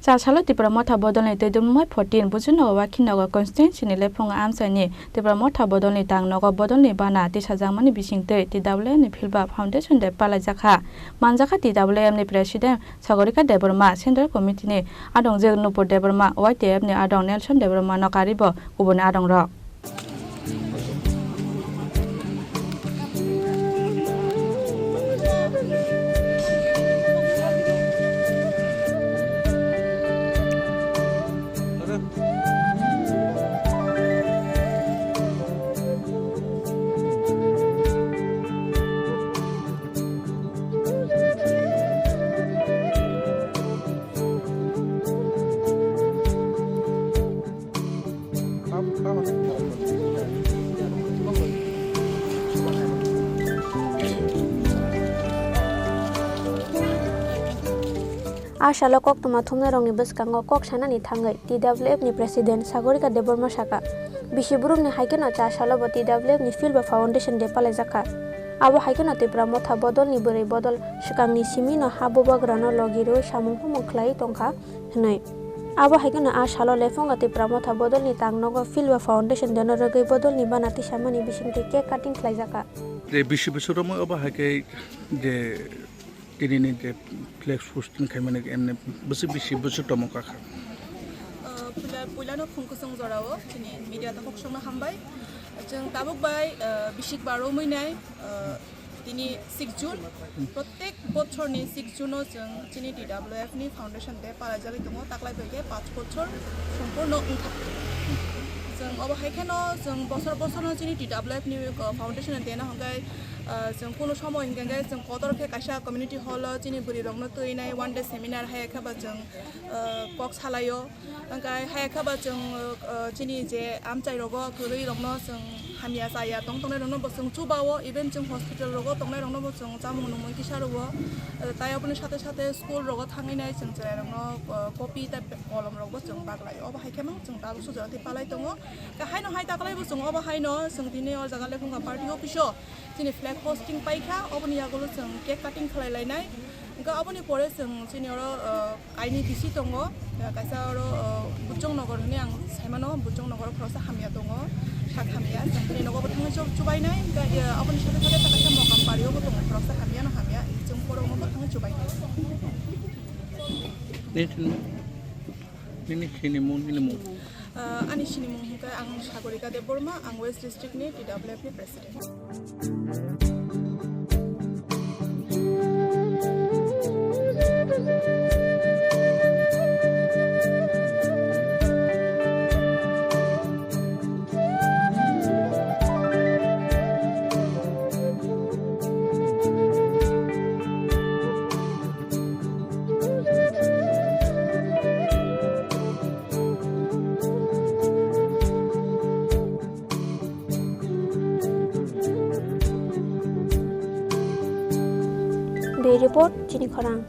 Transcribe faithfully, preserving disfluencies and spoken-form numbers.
Chasalo Tipra Motha Bodolni Twi Dulmumai fourteen Bujinogo Wakhinogo constituency ni Lephunga amchaini Tipra Motha Bodolni tang nogo bodolni bana tisajakmani bisingtwi T W F ni Philba Foundation Day palaijakha. Manjakha T W F ni President Sagorika Debbarma, Central Committee ni adongjwk Nupur Debbarma, Y T F ni adong Nelson Debbarma no karibo kubuni adongrok. A salo koktwma thumnairokni bwskango kok sanani thangwi T W F ni President Sagorika Debbarma sakha, bisi brumni hai kheno cha salo bo T W F ni Philba Foundation Day palaijakha. Abo hai kheno Tipra Motha Bodolni bwrwi bodol swkangni simino ha bubagrano logi rwui samung humung khlaiwi tongkha hwnwi. Abo hai kheno a salo Lephunga Tipra Motha Bodolni tang nogo Philba Foundation Day no rwgwi bodolni bana tisamani bisingtwi cake cutting khlaijakha. Je bisi bwswk romwi obo hai khe je tinini je flex posting khaimani emne bwswk bisi bwswk tomo kakha. Uh, puila, puilano khung kusung jorao chini media takhuk songno hambai. Chwng tabuk bai, uh, bisik ba romwi nai, uh, tini six June. Prottek bochorni six June o chwng chini T W F ni Foundation Day palaijagwi tongo. Taklai bai khe panch bochor sompurno wngkha. Chwng obo hai kheno chwng bosor bosorno chini T W F ni, uh, Foundation Day no hwnkhe, uh, chwng kunu somoy hwnkhe chwng kotor khe kaisa community hall o chini bwrwi rokno twinai one day seminar hai khe ba chwng, uh, kok salaio. Hwnkhe hai khe ba chwng, uh, chini je amchai rogo kwrwi rokno chwng hamya chaya tong tongnai rokno bo chwng chubao, even chwng hospital rogo tongnai rokno bo chwng chamung nungmung kisa rwo. Uh, tai oboni sate sate school rogo thangwi nai chwng chwrai rokno, uh, copy tei kolom rok bo chwng baglaio. Obo hai khe no chwng tabuk sujak tei palai tongo. Khe haino hai taklai bo chwng obo haino chwng tini o jaga Lephunga party office o chini flag hosting paikha, oboni yagulo chwng cake cutting khlai lainai. Hwnkhe oboni pore chwng chini oro, uh, kainwi bisi tongo, uh, kaisa oro, uh, Bujong Nogor hwnwi ang saimano, Bujong Nogor khoroksa hamya tongo, sak hamya, chwng bini nogo bo thangwi chub-, chubainai, hwnkhe, uh, oboni sate sate ta kaisa Mokam Bari o bo tongo khoroksa hamya no hamya, chwng borokno bo thangwi chubainai. Nini, nini sinimung, nini mung? Uh, ani sinimung hwnkhe ang Sagorika Debbarma, ang West District ni T W F ni President. Bureau Report, Chini Khorang.